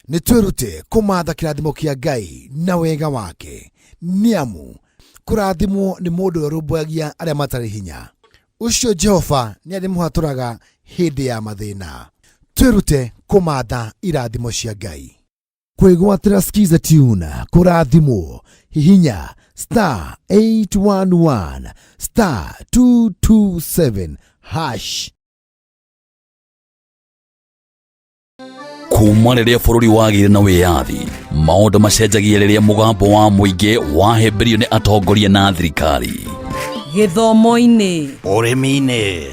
Nĩ twĩrute kũmatha kĩrathimo kĩa Ngai na wega wake, nĩ amu kũrathimwo nĩ mũndũ ũrĩa ũrũmbũyagia arĩa matarĩ hinya. Ũcio Jehova nĩ arĩmũhatũraga hĩndĩ ya mathĩna. Twĩrute kũmatha irathimo cia Ngai. Kwĩgwatĩra Skiza Tune kũrathimwo, hihinya star 811 star 227 hash. Kuma rĩrĩa bũrũri wagĩire na wĩyathi, maũndũ macenjagia rĩrĩa mũgambo wa mũingĩ wahĩmbĩrio nĩ atongoria na thirikari. Gĩthomo-inĩ, ũrĩmi-inĩ,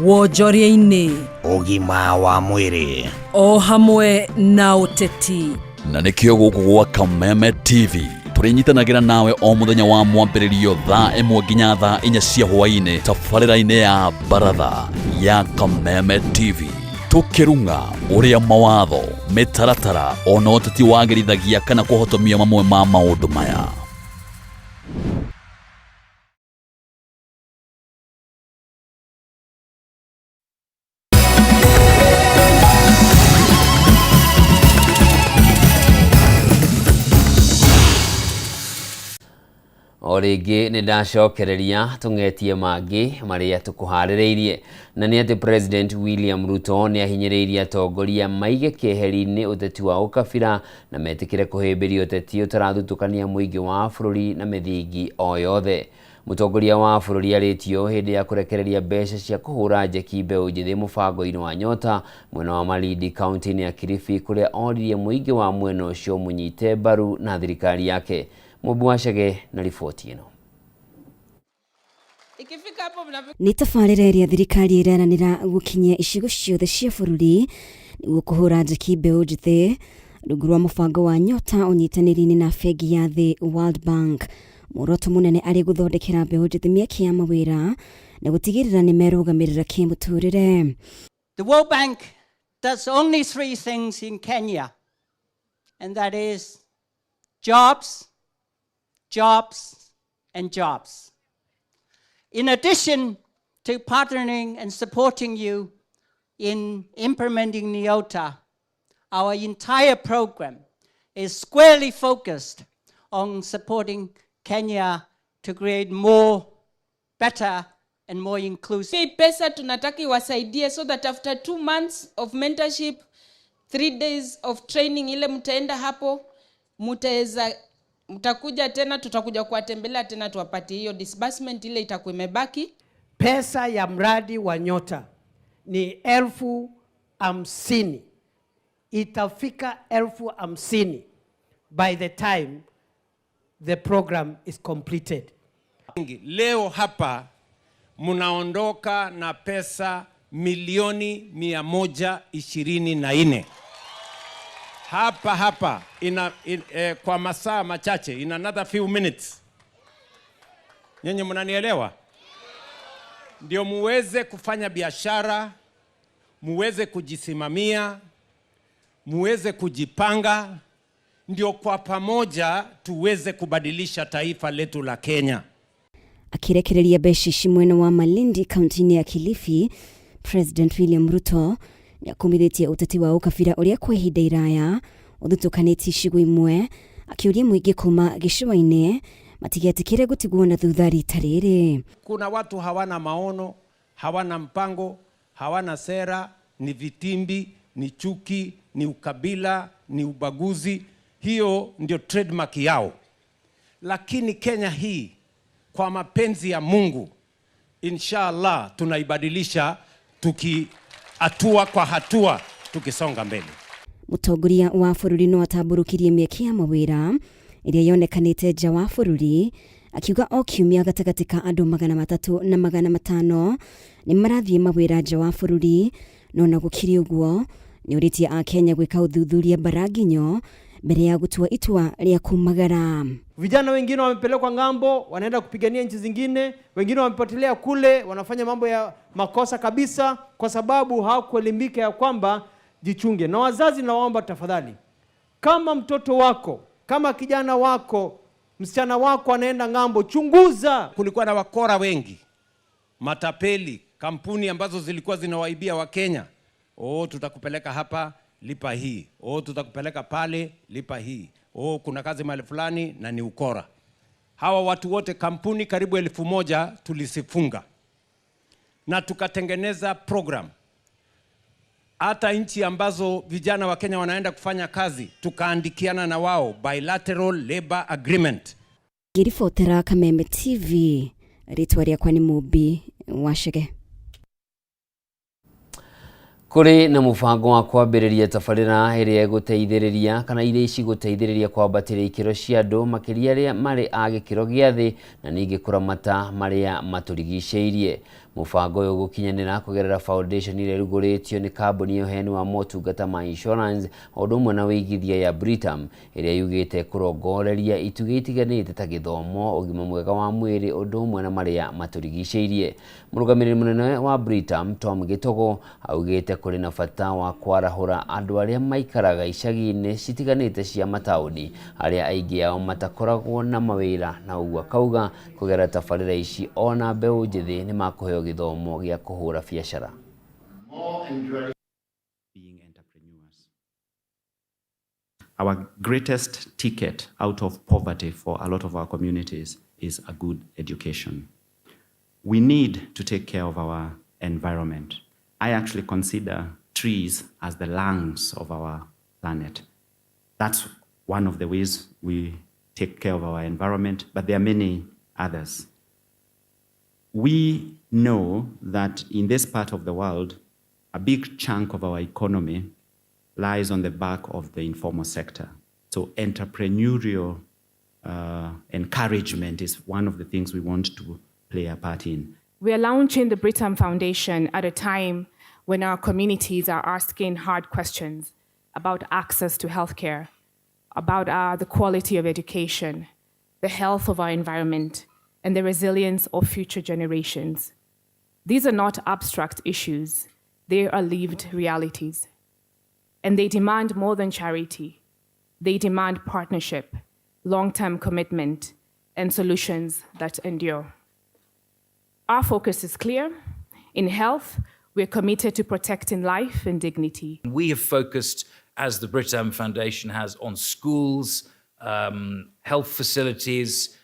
wonjoria-inĩ, ũgima wa mwĩrĩ, o hamwe na ũteti. Na nĩkĩo gũkũ gwa Kameme TV. Tũrĩnyitanagĩra nawe o mũthenya wa mwambĩrĩrio thaa 1 nginya thaa 4 cia hwaĩ-inĩ tabarĩra-inĩ ya Baratha ya Kameme TV. Tũkĩrung'a ũrĩa mawatho, mĩtaratara ona ũteti wagĩrithagia kana kũhotomia mamwe ma maũndũ maya. O rĩngĩ nĩ ndacokereria tũng'etie mangĩ marĩa tũkũharĩrĩirie, na nĩ atĩ President William Ruto nĩ ahinyĩrĩirie atongoria maige keheri-inĩ ũteti wa ũkabira na metĩkĩre kũhĩmbĩria ũteti ũtarathutũkania mũingĩ wa bũrũri na mĩthingi o yothe. Mũtongoria wa bũrũri arĩtio hĩndĩ ya kũrekereria mbeca cia kũhũra njeki mbeũ njĩthĩ mũbango-inĩ wa Nyota mwena wa Malindi kaunti-inĩ ya Kilifi kũrĩa oririe mũingĩ wa mwena ũcio mũnyite mbaru na thirikari yake. Mũmbi wa Chege na riboti ĩno. Nĩ tabarĩra ĩrĩa thirikari ĩreranĩra gũkinyia icigo ciothe cia bũrũri nĩguo kũhũra njeki mbeũ njĩthĩ rungu rwa mũbango wa Nyota ũnyitanĩri-inĩ na bengi ya thĩ World Bank. Muoroto mũnene arĩ gũthondekera mbeũ njĩthĩ mĩeke ya mawĩra na gũtigĩrĩra nĩ merũgamĩrĩra kĩmũtũrĩre. The World Bank does only three things in Kenya, and that is jobs, jobs, and jobs. In addition to partnering and supporting you in implementing Nyota, our entire program is squarely focused on supporting Kenya to create more, better, and more inclusive. Hii pesa tunataka iwasaidie so that after 2 months of mentorship, 3 days of training ile mtaenda hapo, mutaweza mtakuja tena, tutakuja kuwatembelea tena tuwapatie hiyo disbursement ile itakuwa imebaki. Pesa ya mradi wa Nyota ni 50,000, itafika 50,000 by the time the program is completed. Leo hapa mnaondoka na pesa milioni 124. Hapa hapa kwa masaa machache, in another few minutes. Nyinyi mnanielewa? Ndio muweze kufanya biashara, muweze kujisimamia, muweze kujipanga, ndio kwa pamoja tuweze kubadilisha taifa letu la Kenya. Akirekereria mbeca ici mwena wa Malindi kaunti-inĩ ya Kilifi, President William Ruto nĩakumithĩtie ũteti wa ũkabira ũrĩa kwa ihinda iraya ũthutũkanĩtie icigo imwe, akĩũria mũingĩ kuma gĩcũa-inĩ matigetĩkĩre gũtigwo na thutha rita rĩrĩ. Kuna watu hawana maono, hawana mpango, hawana sera, ni vitimbi, ni chuki, ni ukabila, ni ubaguzi. Hiyo ndio trademark yao. Lakini Kenya hii kwa mapenzi ya Mungu, inshallah tunaibadilisha tuki hatua kwa hatua tukisonga mbele. Mũtongoria wa bũrũri no atambũrũkirie mĩeke ya mawĩra ĩrĩa yonekanĩte nja wa bũrũri, akiuga o kiumia gatagatĩ ka andũ 300 na 500 nĩ marathiĩ mawĩra nja wa bũrũri. No na gũkĩrĩ ũguo nĩ ũrĩtie a Kenya gwĩka ũthuthuria mbaranginyo mbere ya gũtua itua rĩa kumagara. Vijana wengine wamepelekwa ng'ambo, wanaenda kupigania nchi zingine, wengine wamepotelea kule, wanafanya mambo ya makosa kabisa kwa sababu hawakuelimika ya kwamba jichunge. Na wazazi nawaomba tafadhali, kama mtoto wako, kama kijana wako, msichana wako anaenda ng'ambo, chunguza. Kulikuwa na wakora wengi, matapeli, kampuni ambazo zilikuwa zinawaibia Wakenya. Oh, tutakupeleka hapa, lipa hii. Oh, tutakupeleka pale, lipa hii. Oh, kuna kazi mahali fulani, na ni ukora. Hawa watu wote, kampuni karibu 1,000 tulisifunga. Na tukatengeneza program. Hata nchi ambazo vijana wa Kenya wanaenda kufanya kazi, tukaandikiana na wao bilateral labor agreement. Ngĩribotera Kameme TV, rĩtwa rĩakwa nĩ Mũmbi wa Chege. Kũrĩ na mũbango wa kwambĩrĩria tabarĩra ĩrĩa ĩgũteithĩrĩria kana iria cigũteithĩrĩria kwambatĩria ikĩro cia andũ makĩria arĩa marĩ a gĩkĩro gĩa thĩ na ningĩ kũramata marĩa matũrigicĩirie. Mũbango ũyũ ũgũkinyanĩra kũgerera foundation ĩrĩa ĩrugũrĩtio nĩ kambuni ya ũheani wa motungata ma insurance o ũndũ ũmwe na wĩigithia ya Britam ĩrĩa yugĩte kũrongoreria itugĩ itiganĩte ta gĩthomo, ũgima mwega wa mwĩrĩ ũndũ ũmwe na marĩa matũrigicĩirie. Mũrũgamĩrĩri mũnene wa Britam Tom Gĩtogo augĩte kũrĩ na bata wa kwarahũra andũ arĩa maikaraga icagi-inĩ citiganĩte cia mataũni arĩa aingĩ ao matakoragwo na mawĩra na ũguo akauga kũgerera tabarĩra ici ona mbeũ njĩthĩ nĩmakũheo gĩthomo gĩa kũhũra biacara. Our greatest ticket out of poverty for a lot of our communities is a good education. We need to take care of our environment. I actually consider trees as the lungs of our planet. That's one of the ways we take care of our environment, but there are many others. We know that in this part of the world, a big chunk of our economy lies on the back of the informal sector. So entrepreneurial encouragement is one of the things we want to play a part in. We are launching the Britam Foundation at a time when our communities are asking hard questions about access to healthcare, about the quality of education, the health of our environment, and the resilience of future generations. These are not abstract issues, they are lived realities. And they demand more than charity. They demand partnership, long term commitment, and solutions that endure. Our focus is clear. In health, we're committed to protecting life and dignity. We have focused, as the Britam Foundation has, on schools, health facilities,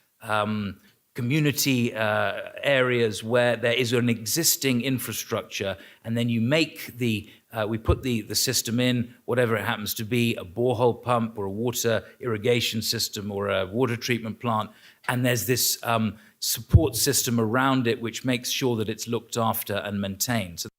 community areas where there is an existing infrastructure, and then you make the we put the system in, whatever it happens to be, a borehole pump or a water irrigation system or a water treatment plant, and there's this support system around it which makes sure that it's looked after and maintained. So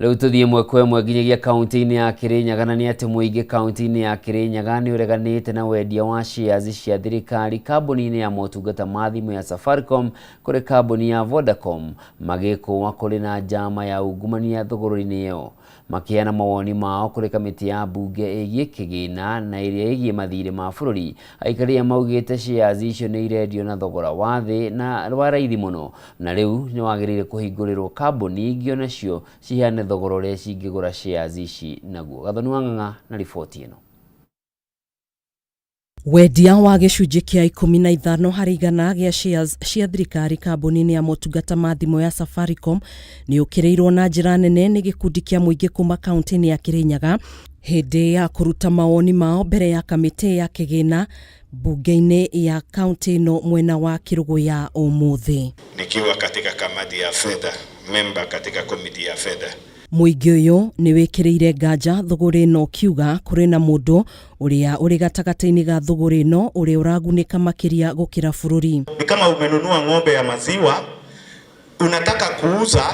Rĩu tũthiĩ ĩmwe kwa ĩmwe nginyagia kaunti-inĩ ya Kĩrĩnyaga na nĩ atĩ mũingĩ kaunti-inĩ ya Kĩrĩnyaga nĩ ũreganĩte na wendia wa shares cia thirikari kambuni-inĩ ya motungata ma thimũ ya Safaricom kũrĩ kambuni ya Vodacom magĩkũa kũrĩ na njama ya ungumania thũgũrĩ-inĩ ĩyo. Makĩheana mawoni mao kũrĩ kamĩtĩ ya mbunge ĩgiĩ kĩgĩna na ĩrĩa ĩgiĩ mathirĩ ma bũrũri, aikari aya maugĩte shares icio nĩ irendio na thogora wa thĩ na wa raithi mũno na rĩu nĩ wagĩrĩire kũhingũrĩrwo kambuni ingĩ onacio ciheane thogora ũrĩa cingĩgũra shares ici naguo. Gathoni wa Ng'ang'a na riboti ĩno. Wendia wa gĩcunjĩ kĩa 15% gĩa shares cia thirikari kambuni-inĩ ya motungata ma thimũ ya Safaricom nĩ ũkĩrĩirwo na njĩra nene nĩ gĩkundi kĩa mũingĩ kuma kaunti-inĩ ya Kĩrĩnyaga hĩndĩ ya kũruta mawoni mao mbere ya kamĩtĩ ya kĩgĩna mbunge-inĩ ya kaunti ĩno mwena wa Kĩrũgũya ũmũthĩ. Nikiwa katika kamati ya fedha, memba katika komiti ya fedha. Mũingĩ ũyũ nĩ wĩkĩrĩire nganja thũgũrĩ ĩno ũkiuga kũrĩ na mũndũ ũrĩa ũrĩ gatagatĩ-inĩ ga thũgũrĩ ĩno ũrĩa ũragunĩka makĩria gũkĩra bũrũri. Ni kama umenunua ng'ombe ya maziwa, unataka kuuza,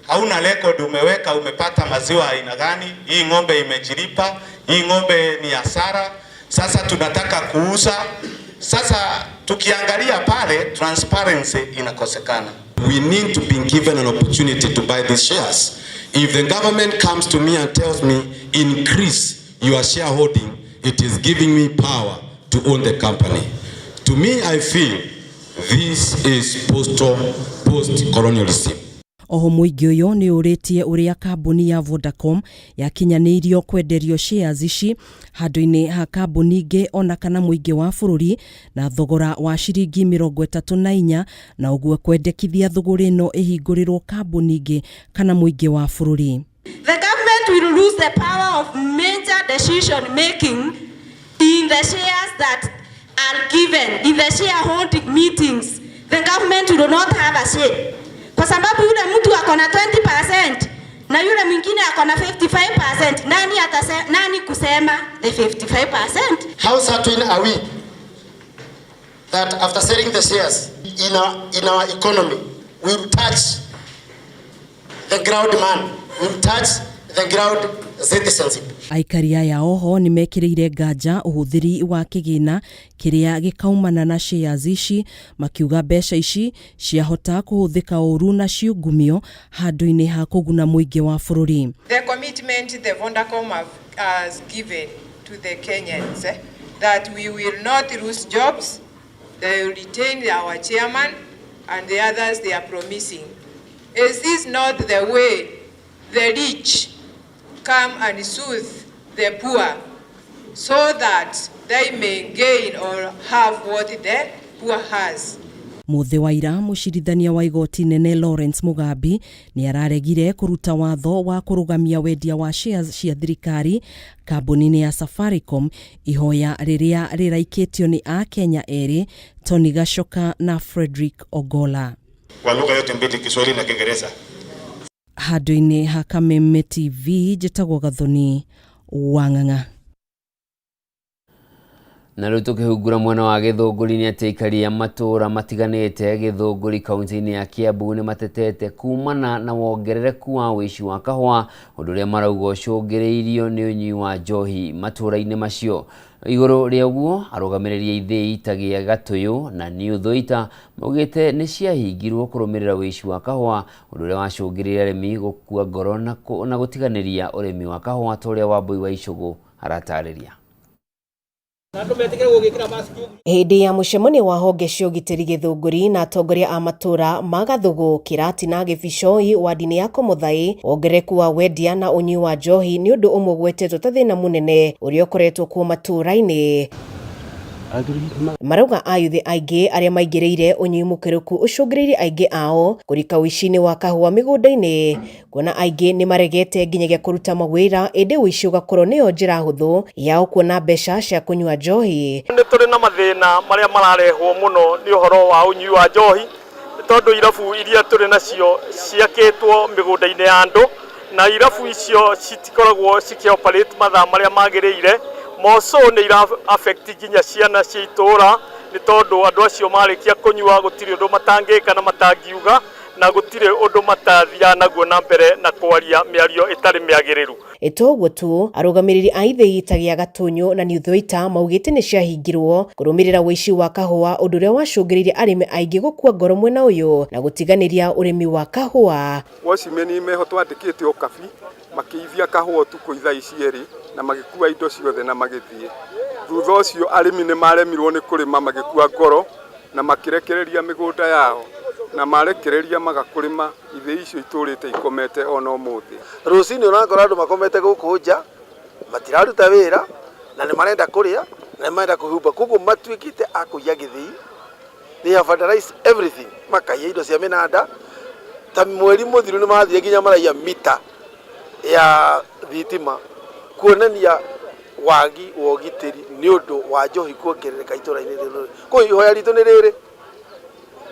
hauna record umeweka umepata maziwa aina gani, hii ng'ombe imejilipa, hii ng'ombe ni hasara, sasa tunataka kuuza. Sasa tukiangalia pale transparency inakosekana. We need to be given an opportunity to buy these shares. If the government comes to me and tells me increase your shareholding, it is giving me power to own the company. To me, I feel this is post-colonialism. Oho mũingĩ ũyũ nĩ ũrĩtie ũrĩa kambuni ya Vodacom yakinyanĩirio kwenderio shares ici handũ-inĩ ha kambuni ingĩ ona kana mũingĩ wa bũrũri na thogora wa ciringi 34 na ũguo kwendekithia thũgũrĩ ĩno ĩhingũrĩrwo kambuni ingĩ kana mũingĩ wa bũrũri. The government will lose the power of major decision making in the shares that are given in the shareholding meetings. The government will not have a say. Kwa sababu yule mtu ako na 20% na yule mwingine ako na 55%, nani kusema the 55%? How certain are we that after selling the shares in our economy, we will touch the ground man, we will touch the ground citizenship? Aikari aya oho nĩ mekĩrĩire nganja ũhũthĩri wa kĩgĩna kĩrĩa gĩkaumana na shares ici, makiuga mbeca ici ciahota kũhũthĩka ũru na ciungumio handũ-inĩ ha kũguna mũingĩ wa bũrũri. The commitment the Vodacom has given to the Kenyans that we will not lose jobs, they will retain our chairman and the others they are promising. Is this not the way the rich come and soothe the poor so that they may gain or have what the poor has? Mũthĩ wa ira mũcirithania wa igoti nene Lawrence Mugambi nĩ araregire kũruta watho wa kũrũgamia wendia wa shares cia thirikari kambuni-inĩ ya Safaricom, ihoya rĩrĩa rĩraikĩtio nĩ Akenya erĩ Tony Gachoka na Frederick Ogola. Kwa lugha yote mbili, Kiswahili na Kiingereza. Handũ-inĩ ha Kameme TV, njĩtagwo Gathoni Wang'ang'a. Na rĩu tũkĩhungura mwena wa Gĩthũngũri nĩ atĩ aikari a matũũra matiganĩte Gĩthũngũri kaunti-inĩ ya Kiambu nĩ matetete kumana na wongerereku wa ũici wa kahũa, ũndũ ũrĩa marauga ũcũngĩrĩirio nĩ ũnyui wa njohi matũũra-inĩ macio. Igũrũ rĩa ũguo, arũgamĩrĩri a ithĩi ta gĩa Gatũyũ na New Thwaita maugĩte nĩ ciahingirwo kũrũmĩrĩra ũici wa kahũa, ũndũ ũrĩa wacũngĩrĩirie arĩmi gũkua ngoro na gũtiganĩria ũrĩmi wa kahũa ta ũrĩa Wambui wa Icũgũ aratarĩria. Hĩndĩ ya mũcemanio wa honge cia ũgitĩri Gĩthũngũri na atongoria a matũũra ma Gathũgũ, Kĩratina, Gĩbicoi, wadi-inĩ ya Komothai, wongerereku wa wendia na ũnyui wa njohi nĩ ũndũ ũmwe ũgwetetwo ta thĩna mũnene ũrĩa ũkoretwo kuo matũũra-inĩ. Marauga ayuthi aingĩ arĩa maingĩrĩire ũnyui mũkĩrũku ũcũngĩrĩirie aingĩ ao kũrika ũici-inĩ wa kahũa mĩgũnda-inĩ, kuona aingĩ nĩ maregete nginyagia kũruta mawĩra, ĩndĩ ũici ũgakorwo nĩyo njĩra hũthũ yao kuona mbeca cia kũnyua njohi. Nĩ tũrĩ na mathĩna marĩa mararehwo mũno nĩ ũhoro wa ũnyui wa njohi, tondũ irabu iria tũrĩ nacio ciakĩtwo mĩgũnda-inĩ ya andũ, na irabu icio citikoragwo cikĩoperate mathaa marĩa magĩrĩire. Moco nĩ ira affect nginya ciana cia itũũra, nĩ tondũ andũ acio marĩkia kũnyua gũtirĩ ũndũ matangĩka na matangiuga, na gũtirĩ ũndũ matathiaga naguo na mbere na kwaria mĩario ĩtarĩ mĩagĩrĩru. Ĩtoguo tu, arũgamĩrĩri a ithĩi ta gĩa Gatũnyũ na New Thwaita maugĩte nĩ ciahingirwo kũrũmĩrĩra ũici wa kahũa, ũndũ ũrĩa wacũngĩrĩirie arĩmi aingĩ gũkua ngoro mwena ũyũ na gũtiganĩria ũrĩmi wa kahũa. Watchmen meho twandĩkĩte Okabi makĩithia kahũa ũtukũ ithaa ici erĩ na magĩkua indo ciothe na magĩthiĩ. Thutha ũcio arĩmi nĩ maremirwo nĩ kũrĩma magĩkua ngoro na makĩrekereria mĩgũnda yao, na marekereria magakũrĩma ithĩi icio itũrĩte ikomete ona ũmũthĩ. Rũcinĩ ũrakora andũ makomete gũkũ nja, matiraruta wĩra na nĩ marenda kũrĩa na nĩ marenda kwĩhumba, koguo matuĩkĩte a kũiya gĩthĩi. They have vandalized everything, makaiya indo cia mĩnanda. Ta mweri mũthiru nĩ mathire nginya maraiya mita ya thitima, kuonania wagi wa ũgitĩri nĩ ũndũ wa njohi kuongerereka itũũra-inĩ rĩrĩ. Koguo ihoya ritũ nĩ rĩrĩ,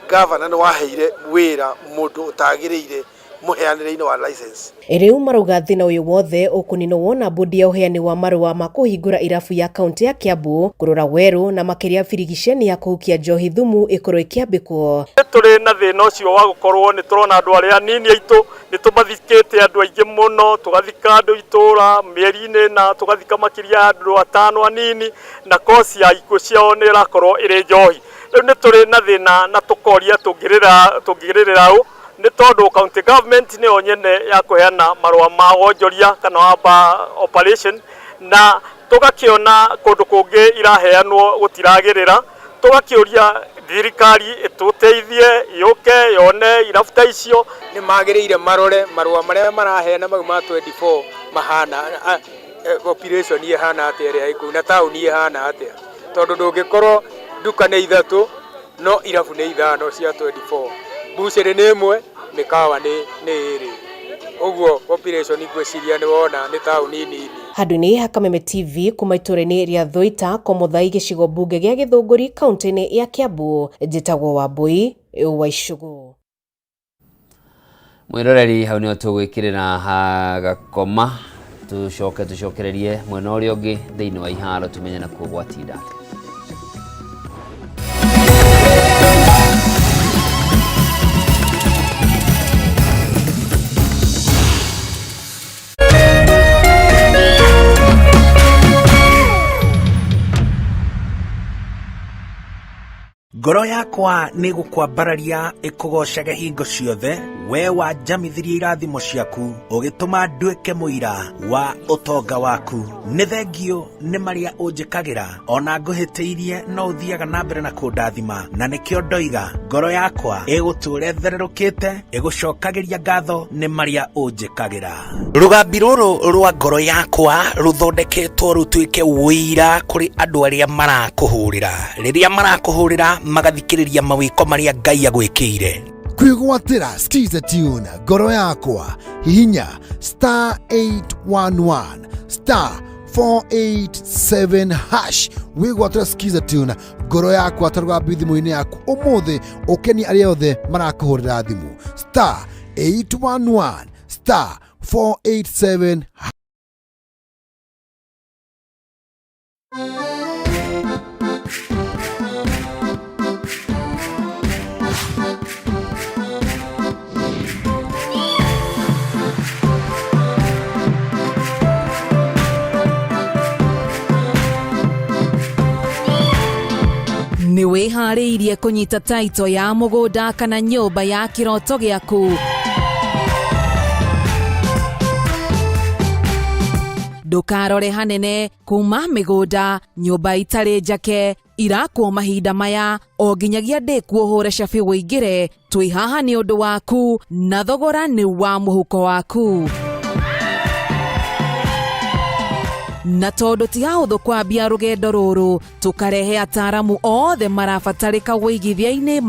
gavana nĩ waheire wĩra mũndũ ũtagĩrĩire mũheanĩre-inĩ wa license. Rĩu marauga thĩna ũyũ wothe ũkũninwo wona bodi ya ũheani wa marũa ma kũhingũra irabu ya kaunti ya Kiambu kũrora werũ na makĩria birigiceni ya kũhukia njohi thumu ĩkorwo ĩkĩambĩkwo. Tũrĩ na thĩna ũcio wa gũkorwo nĩ tũrona andũ arĩa anini aitũ nĩ tũmathikĩte andũ aingĩ mũno, tũgathika andũ itũũra mĩeri-inĩ na tũgathika makĩria ya andũ atano anini, na kosi ya ikuũ ciao nĩ ĩrakorwo ĩrĩ njohi. Rĩu nĩ tũrĩ na thĩna na tũkoria tũngĩrĩrĩra ũ, nĩ tondũ county government nĩyo nyene ya kũheana marũa ma wonjoria kana wa bar operation, na tũgakĩona kũndũ kũngĩ iraheanwo gũtiragĩrĩra, tũgakĩũria thirikari ĩtũteithie yũke yone irabu ta icio. Nĩ magĩrĩire marore marũa marĩa maraheana mau ma 24 mahana, population ĩhana atĩa ĩrĩa ĩ kũu na taũni ĩhana atĩa, tondũ ndũngĩkorwo nduka nĩ ithatũ no irabu nĩ ithano cia 24, mbucĩrĩ nĩ ĩmwe, mĩkawa nĩ ĩrĩ, ũguo population ngwĩciria nĩ wona nĩ taũni nini. Handũ-inĩ ha Kameme TV kuma itũũra-inĩ rĩa Thwaita, Komothai, gĩcigo mbunge gĩa Gĩthũngũri, kaunti-inĩ ya Kiambu, njĩtagwo Wambui wa Icũgũ. Mwĩroreri, hau nĩho tũgwĩkĩrĩra hagakoma, tũcoke tũcokererie mwena ũrĩa ũngĩ thĩinĩ wa iharo tũmenye nakuo gwatinda. Ngoro yakwa nĩ gũkwambararia ĩkũgoocage hingo ciothe, we wanjamithirie irathimo ciaku, ũgĩtũma nduĩke mũira wa ũtonga waku. Nĩ thengio nĩ marĩa ũnjĩkagĩra, ona ngũhĩtĩirie no ũthiaga na mbere na kũndathima, na nĩkĩo ndoiga ngoro yakwa ĩgũtũũra ĩthererũkĩte, ĩgũcokagĩria ngatho nĩ marĩa ũnjĩkagĩra. Rũgambi rũrũ rwa ngoro yakwa rũthondeketwo rũtuĩke ũira kũrĩ andũ arĩa marakũhũrĩra, rĩrĩa marakũhũrĩra magathikĩrĩria mawĩko marĩa Ngai agwĩkĩire. Kwĩgwatĩra Skiza Tune ngoro yakwa, hihinya star 811 star 487 hash wĩgwatĩra Skiza Tune ngoro yakwa ta rũgambi thimũ-inĩ yaku ũmũthĩ, ũkenie arĩa othe marakũhũrĩra thimũ, star 811 star 487. Nĩ wĩharĩirie kũnyita taito ya mũgũnda kana nyũmba ya kĩroto gĩaku? Ndũkarore hanene kuma mĩgũnda, nyũmba itarĩ njake irakwo mahinda maya o nginyagia ndĩkuo ũhũre cabi wĩingĩre. Twĩ haha nĩ ũndũ waku na thogora nĩ wa mũhuko waku, na tondũ ti hahũthũ kwambia rũgendo rũrũ, tũkarehe ataramu othe marabatarĩka wĩigithia-inĩ.